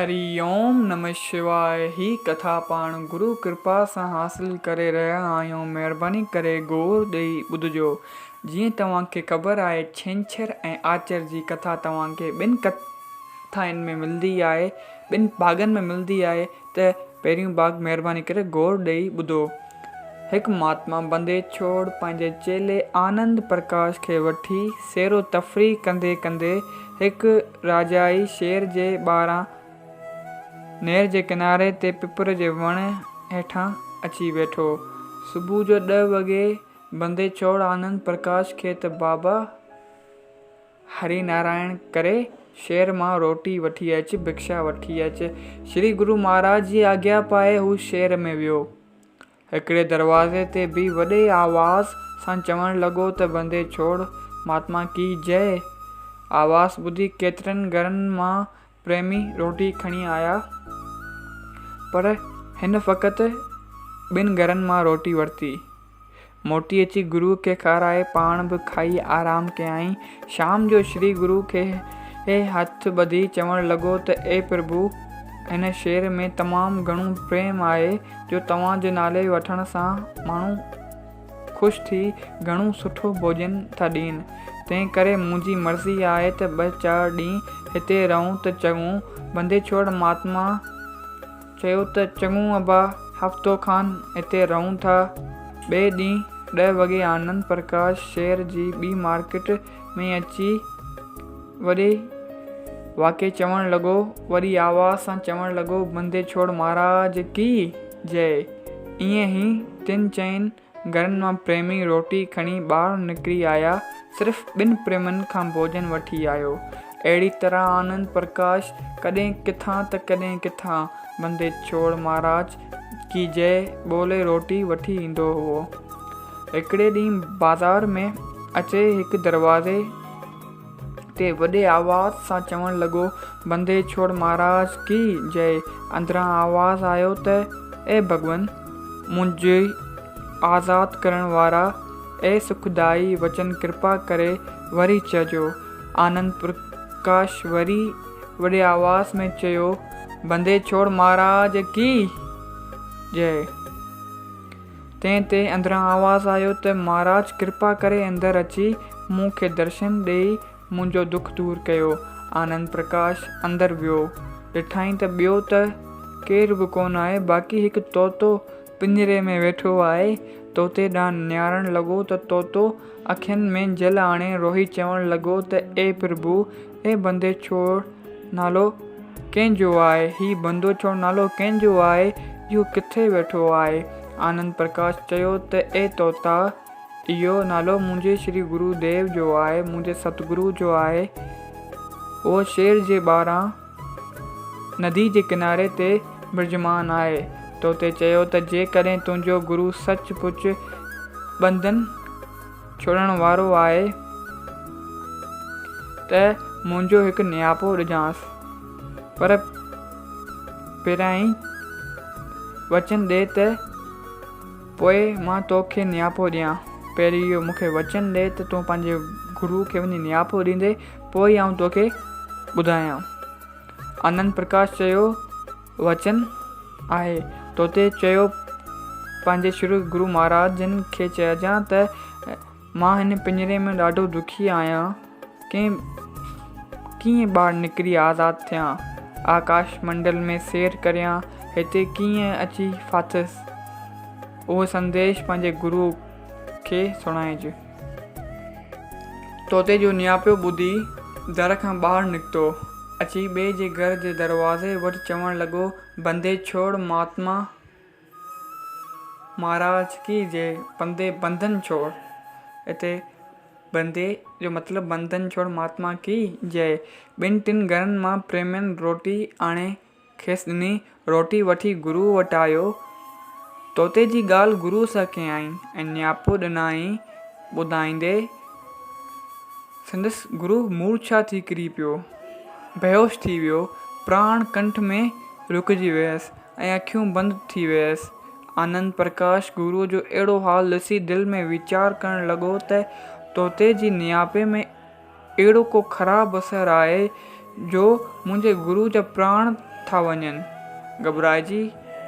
هري اوم نمه شواء هي ڪٿا پاڻ گرو ڪرپا سان حاصل ڪري رهيا آهيون مهرباني ڪري غور ڏئي ٻڌجو جيئن توهان کي خبر آهي ڇنڇر ۽ آچر جي ڪٿا توهان کي ٻن ڪٿائن ۾ ملندي آهي ٻن ڀاڳن ۾ ملندي آهي ته پهريون ڀاڳ مهرباني ڪري غور ڏئي ٻڌو. هڪ مهاتما بندي ڇوڙ پنهنجي چيلي آنند پرڪاش کي وٺي سير و تفريح ڪندي ڪندي هڪ راجائي شهر جي ٻاهران نير جي ڪناري تي پپر جي وڻ هيٺان اچي ويٺو. صبح جو ڏهه وڳي بندي ڇوڙ آنند پرڪاش کي ته بابا! هري نارائڻ ڪري شهر مان روٽي وٺي اچ، بکشا وٺي اچ. شري گرو مهاراج جي آگيا پائي هو شهر ۾ ويو. هڪڙي دروازي تي بيهي وڏي آواز سان چوڻ لڳو ته بندي ڇوڙ مهاتما ڪي جئه. آواز ٻڌي ڪيترن گهرن مان پريمي روٽي کڻي آيا، پر هن فقط ٻن گهرن مان روٽي ورتي. موٽي اچي گروء کي کارائي پاڻ به کائي آرام ڪيائين. شام جو شري گروء کي هٿ ٻڌي چوڻ لڳو ته اي پرڀو! هن شعر ۾ تمام گهڻو پريم آهي جو توهان جي نالي وٺڻ سان ماڻهو خوش ٿي گهڻو سٺو ڀوڄن ٿا ڏين. تنهن ڪري منهنجي مرضي آهي ته ٻه چار ڏينهن هتي رهون ته چڱو. بندي ڇوڙ مهاتما چيو ته چڱو ابا، هفتو کن هتي رهون ٿا. ٻئي ڏينهن ڏهه وڳي آنند پرڪاش شهر جي ٻي مارڪيٽ ۾ اچي وڏي واڪي چوڻ لڳو، وڏي آواز سان چوڻ لڳو، بندي ڇوڙ مهاراج ڪي جئه. ائين ئي ٽن چئن گهرن مان پريمي روٽي کڻي ٻاهر نڪري آيا. صرف ٻن پريمين کان ڀوڄن وٺي آيو. اهڙي طرح آنند پرڪاش ڪڏهن ڪٿان ته ڪڏهن ڪٿان بندي ڇوڙ مهاراج ڪي جئه ٻولي روٽي وٺي ايندو هئو. هڪڙي ڏينهن بازار ۾ اچي هڪ دروازي تي وڏي آواز سان چوڻ لڳو، بندي ڇوڙ مهاراج ڪي جئه. اندران آواز آيو ته اي ڀڳون! منهنجي آزاد ڪرڻ وارا، اي سکدائي وچن ڪرپا ڪري وري چئجو. آنند پرڪاش وري وڏي آواز ۾ چيو، بندي ڇوڙ مهاراج ڪي جئه. تنهن تي اندران آواز آيو ته مهاراج ڪرپا ڪري اندر اچي مون کي درشن ڏيئي منهنجو دک دور ڪيو. آنند پرڪاش اندر ويو. ڏٺائين ته ٻيو ته ڪير به ڪونه آهي باقي هڪ طوطو پڃري ۾ ويٺو آهي. طوطي ڏانهن نهارڻ لڳو ته طوطو اکين ۾ جل آڻي روئي چوڻ لڳو ته اي پرڀو! اي بندي ڇوڙ نالو ڪنهن جو آهي؟ هي بندو ڇوڙ نالو ڪنهن جو آهي؟ اهو ڪٿي ويٺو آهي؟ آنند پرڪاش چيو ته اي طوطا! اهو نالو منهنجي شري گرو ديو جو آهي، منهنجي ستگرو جو آهي. اهو شهر جي ٻاهران ندي جي ڪناري تي برجمان آهي. طوطي چيو ته جيڪڏهن تنهنجو گرو سچ پچ ٻنڌن ڇوڙڻ وارو آهي ته منهنجو هڪ نياپو ڏجانس. پر پهريائين وچن ڏي ته پوء مان توکي نياپو ڏيان. پهرين اهو مون کي وچن ڏي ته تون پنهنجي گروء کي وڃي نياپو ڏيندين، پوء ئي آئون توکي ٻڌايان. آنند پرڪاش چيو، وچن آهي. طوطي چيو، پنهنجي شري گرو مهاراج جن کي چئجان ته مان هن پڃري ۾ ڏاڍو دکي آهيان، ڪيئن ٻاهر نڪري آزاد ٿيان، آڪاش منڊل ۾ سير ڪريان، هتي ڪيئن اچي ڦاٿس؟ اهو سنديش پنهنجي گروء کي سڻائج. طوطي جو نياپو ٻڌي در کان ٻاهر نڪتو. اچي ٻئي جي گهر جي دروازي وٽ چوڻ لڳو، بندي ڇوڙ مهاتما مهاراج ڪي جئه، بندي بنڌن ڇوڙ. هتي بندي جو مطلب بنڌن ڇوڙ مهاتما ڪي جئه. ٻن ٽن گهرن مان پريمين روٽي آڻي کيس ڏني. روٽي وٺي گروء وٽ آيو. طوطي جي ڳالهه گروء سان ڪيائين ۽ نياپو ڏنائين. ٻڌائيندي سندس گرو مورڇا ٿي ڪري پيو. بيهوش ٿي ويو. پراڻ ڪنٺ ۾ رڪجي ويس ۽ اکيون بند ٿي ويس. آنند پرڪاش گروء جو اهڙو حال ڏسي دل ۾ ويچار ڪرڻ لڳو ته طوطي جي نياپي ۾ اهڙو ڪو خراب اثر آهي جو منهنجي گرو جا پراڻ ٿا وڃن. گهٻرائجي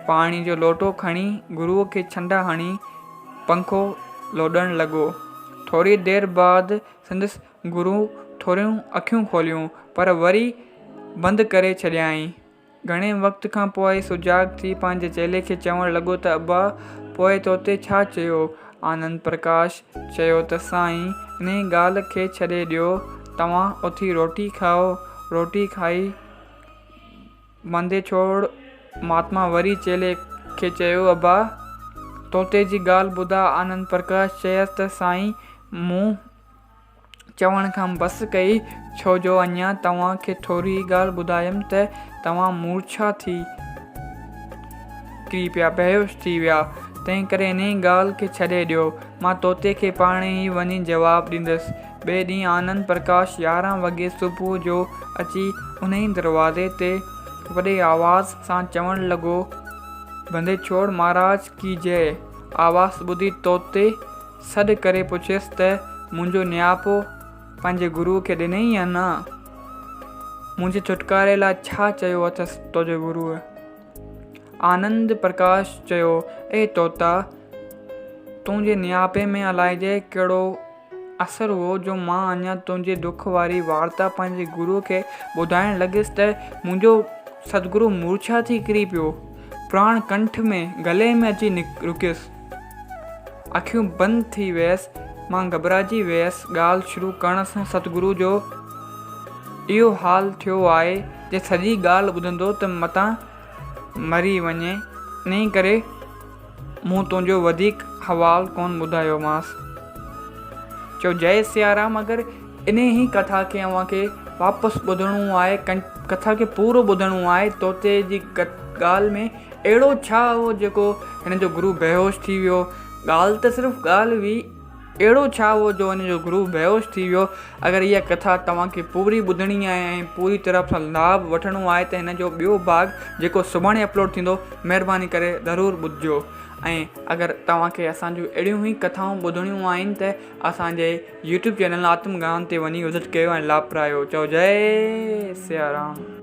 پاڻي جو لوٽو کڻي گروء کي ڇنڊا هڻي پنکو لوڏڻ لڳو. ٿوري دير بعد سندس گرو ٿوريون اکيون کوليون، پر وري بند ڪري ڇڏيائين. گهڻي وقت کان پوء سجاڳ ٿي پنهنجي چيلي کي چوڻ لڳو ته ابا، پوء توتي ڇا چيو؟ آنند پرڪاش چيو ته سائين، انهيء ڳالهه کي ڇڏي ڏيو، توهان اٿي روٽي کائو. روٽي کائي بندي ڇوڙ مهاتما وري چيلي کي چيو ابا، طوطي جي ڳالهه ٻڌاء. آنند پرڪاش چيس ته سائين، مون چوڻ کان بس ڪئي، ڇو جو اڃا توهان کي ٿوري ئي ڳالهه ٻڌايم ته توهان مورڇا ٿي ڪري پيا، بيهوش ٿي ويا، تنهنڪري انهيء ڳالهه کي ڇڏي ڏيو، مان طوطي کي پاڻ ئي وڃي جواب ڏيندس. ٻئي ڏينهن آنند پرڪاش 11 وڳي صبح جو اچي انهيء دروازي تي وڏي آواز سان چوڻ لڳو، بندي ڇوڙ مهاراج ڪي جئه! آواز ٻڌي طوطي سڏ ڪري پڇيس ته منهنجو نياپو پنهنجي گروء کي ڏنئي يا نه؟ منهنجي ڇوٽڪاري لاء ڇا چيو اٿس تنهنجي گروء؟ آنند پرڪاش چيو، اي طوطا! تنهنجي نياپي ۾ الائجي ڪهڙو اثر هو جو مان اڃا تنهنجي دک واري وارتا پنهنجي گروء کي ٻڌائڻ لڳس ته منهنجو ستگرو مورڇا ٿي ڪري پيو. پراڻ ڪنٺ ۾، گلي ۾ اچي رڪيس. اکيون بند ٿي ويس، مان گهٻرائجي ويس، ڳالهه شروع ڪرڻ سان ستگرو جو اهو حال ٿيو آهي، جي سڄي ڳالهه ٻڌندو ته متان مري وڃي، انهي ڪري مون تنهنجو وڌيڪ حوال ڪونه ٻڌايومانس. چيو جئي سيارام اگر انهي ئي ڪٿا کي اوهان کي واپس ٻڌڻو آهي، ڪٿا کي پورو ٻڌڻو آهي، طوطي جي ڳالهه ۾ اهڙو ڇا هو جيڪو هن جو گرو بيهوش ٿي ويو؟ ڳالهه ته صرف ڳالهه هئي، اهڙو ڇا هو جو هن جو گرو بيهوش ٿي ويو؟ اگر اها ڪٿا توهان کي پوري ٻڌڻي آهي ۽ پوري طرح سان لاڀ وٺڻو آهي ته هن جو ٻيو ڀاڳ جيڪو سڀاڻي اپلوڊ ٿيندو مهرباني ڪري ضرور ٻڌجو ۽ اگر توهان کي اسان جون اهڙيون ئي ڪٿائون ٻڌڻيون آهن ته اسان جي يوٽيوب چينل آتم گيان تي وڃي وزٽ ڪيو ۽ لاڀ پرايو چئو جئي سيارام.